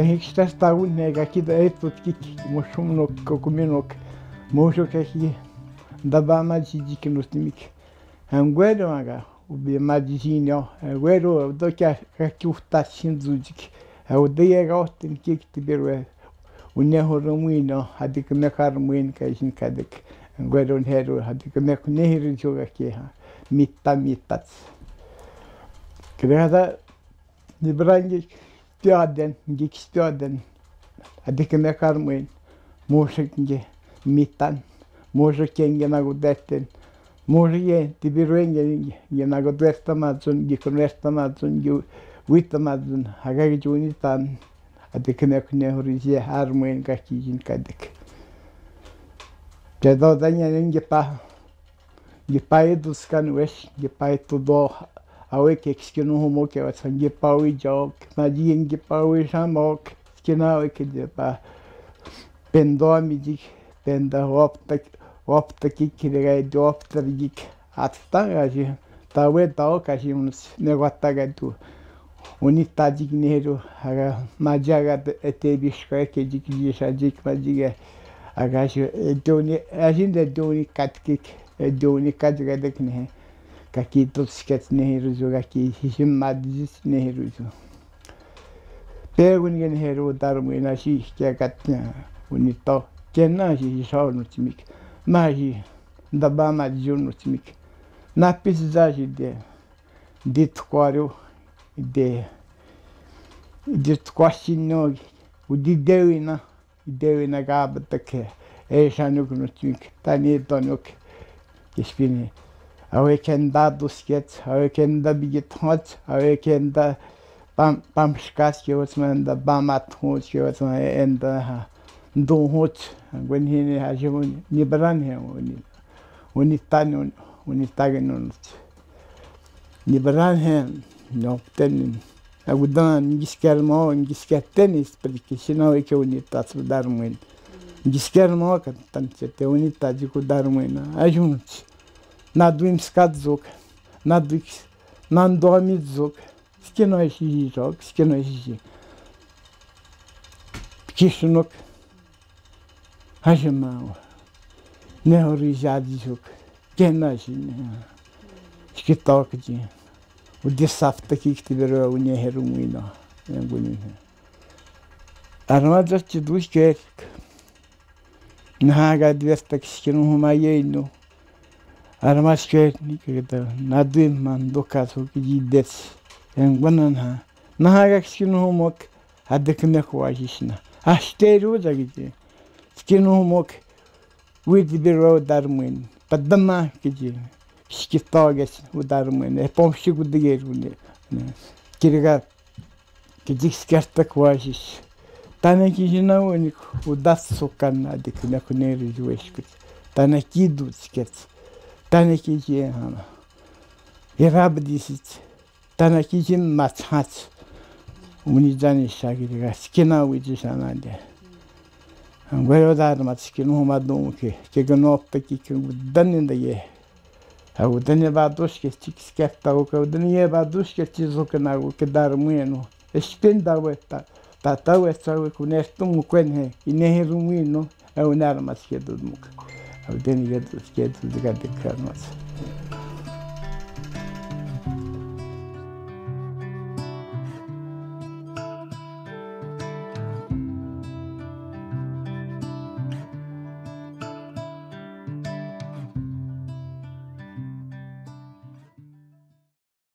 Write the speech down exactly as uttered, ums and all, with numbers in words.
He kista sta un he kaki da e tu ki ki mo shumno ko kumino ke. Mo sho kaki da ba ma ji ji ki no timi ke. Anguero aga ubi ma ji ji no. Anguero do kia kaki ufta sinzu ji ke. Au de ye ga otin ki ki ti berwe. Une horo mwino, hadi ke me kar mwin ka isin kadek. Anguero hero, hadi ke me kune hero joga ke ha. Mita, mita. Kere hada, ni bra ngi spioden, ngi spioden. Hadi ke me kar mwin. Mo sho ngi mitan. Mo sho ke ngi na gudeten. Mo sho ke ti berwe ngi, ngi na gudesta mazun, ngi kunesta mazun, ngi wita mazun. Haga ngi juni tan. Hadi ke me kune hori je har mwin ka ki jin kadek. Te do da nya ngi pa. Ngi pa e dus kan wes, ngi pa e tu do. Awe ke kiski no homo ke wasa ngi pa wi jok. Ma ji ngi pa wi samok. Kiski na awe ke je pa. Pendo mi ji. Penda hopta, hopta ki kire ga e hopta ji. Atsta ga ji. Tawe tao ka ji un ne wata ga tu. Uni ta ji ki ne heru, aga ma ji aga te, e te biska ke ji ki ji sa ji ki ma ji ga. Aga ji, e doni, a ji de doni kat ki, e doni kat ga de ki ne. Ka ki to sket ne heru jo, ka ki hi hi ma ji ne heru jo. Pe gun gen heru dar mwina si ke kat, uni to. Ke na si sa no timi ke. Ma si, da ba ma ji no timi ke. Na pis za si de. Dit kwaru de. Dit kwasino. U di dewina. Dewina ga ba ta ke. E sa no kuno timi ke. Tani to no ke. Ke spini. Awe ke nda dus ke. Awe ke nda bigi tot. Awe ke nda pam, pam skas ke wos ma nda ba ma tot ke wos ma nda ha. Ndo hot. Gwen hini ha je ni bran he ni. Uni tani, uni tagi no. Ni bran he, no, teni. Agu dan, ngi sker mo, ngi sker teni, spri ke sina we ke uni ta su dar mwin. Ngi sker mo, ka tan se te uni ta ji ku dar mwin. A jun. Na duim skat zuk. Na duik. Na ndomi zuk. Ski no isi zuk. Ski no isi. Kisunuk. Haji ma. Ne hori jadi zuk. Kena si ne. Ski tok ji. U di safta ki ki ti bero u ne heru mwino. Yangu ni he. Arma zot ji dus ke. Na haga di vesta ki ski no huma ye no. Arma ski ni ke ta. Na dui man do ka so ki ji des. Yangu na na. Na haga ki ski no humok. Hade ke me ko ajisna. Asteru da ki ji. Ski no humok. Widi biro dar mwin. Padama ki ji. Ski toges u dar mwin. E pom si ku de geru ne. Kiriga ki ji sker ta ko ajis. Tane ki ji na woni ku das so kan na de ki na ku ne ri ju eskut. Tane ki du sket. Tane ki ji hana. Irab disit. Tana ki ji machach. Uni jani shaki ka skina wiji sana de. Angwero da ma skinu homa dun ke. Ke gno pe ki ke dani da ye. Au dani ba dos ke sik skefta u ke dani ye ba dos ke ti zo ke na u ke dar mwino. Espin da weta. Tata weta u ke ne tum kwen he. Ine he rumwino. Au nar mas ke dudmuk. Au dani ye dos ke dudga de karmas.